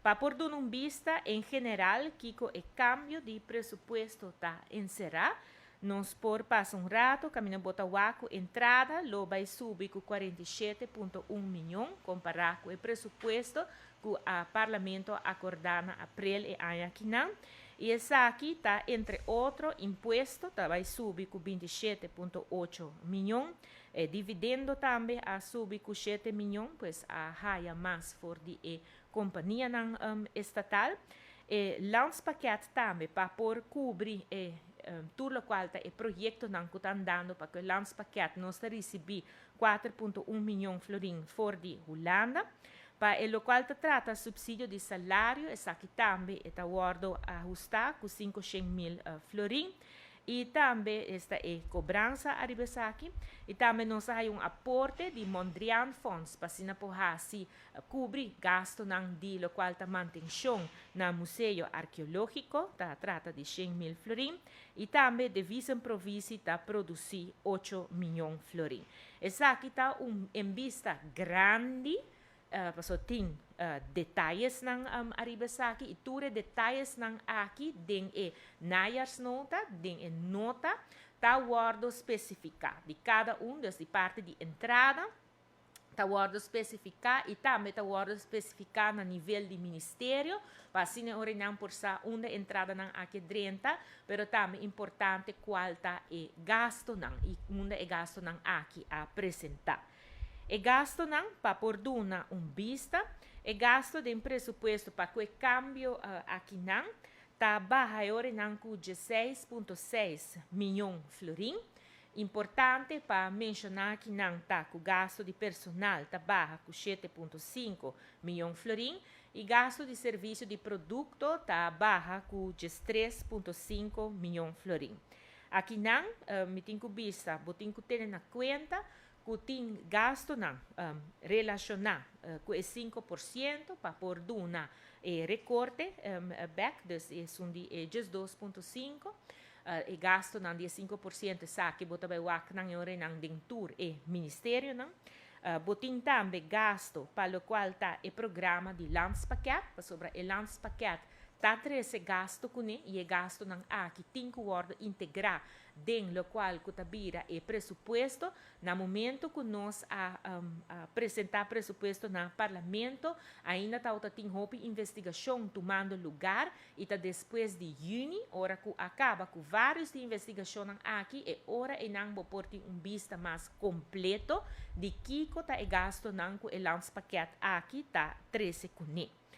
Pa por duna un bista en general kiko e kambio di presupuesto ta enserá, nos por pasa un ratu kaminda bo ta wak ku entrada lo bai subi ku 47.1 mion kompará ku e presupuesto ku a Parlamento a akordá na aprel e aña akinan. I esaki ta entre otro impuesto ta bai subi ku 27.8 mion, e dividendo tambe a subi ku 7 mion, pues a haya mas for di e kompanianan estatal. E landspakket tambe pa por kubri e tur lokual ta e proyektonan ku ta andando pa ku e landspakket nos ta risibí 4.1 mion florin for di Hulanda. Pa e lokual ta trata supsidio di salario, esaki tambe e ta wòrdu ahustá ku 500.000 florin. I tambe esta e kobransa ariba esaki. I tambe nos a haya un aporte di Mondriaan Fonds pa asina por hasi kubri gastonan di lokual ta mantenshon na Museo Arkeológiko, ta trata di 100.000 florin. I tambe devisenprovisie ta produsí 8 mion florin. Esaki ta un en bista grandi, paso tin detayesnan ariba esaki i tur e detayesnan aki den e najaarsnota, den e nota, ta wòrdu spesifiká di kada un, dus di parti di entrada ta wòrdu spesifiká i tambe ta wòrdu spesifiká na nivel di ministerio, pa asina ora nan por sa unda entradanan aki drenta, pero tambe importante kual ta e gastonan i unda e gastonan aki a presentá. E gastonan, pa por duna un bista, e gasto den presupuesto pa ku e kambio akinan ta baha e oranan ku 16.6 mion florin. Importante pa menshoná akinan ta ku gasto di personal ta baha ku 7.5 mion florin i gasto di servisio di produkto ta baha ku 3.5 mion florin. Akinan, mi tin ku bisa, bo tin ku tene na kuenta ku tin gastonan relashoná ku e 5% pa por duna e rekorte bèk, dus esun di e 12.5, e gastonan di e 5% esaki bo ta bai wak nan e oranan den tur e ministerionan. Bo tin tambe gasto pa lokual ta e programa di landspakket, pasobra e landspakket ta trese gasto kuné i e gastonan aki tin ku wòrdu integrá den lokual ku ta bira e presupuesto. Na momento ku nos a presentá presupuesto na Parlamento, ainda tabata tin hopi investigashon tumando lugar i ta despues di yüni, ora ku a kaba ku vários di investigashonnan aki, e ora einan bo por tin un bista mas kompleto di kiko ta e gastonan ku e landspakket aki ta trese kuné.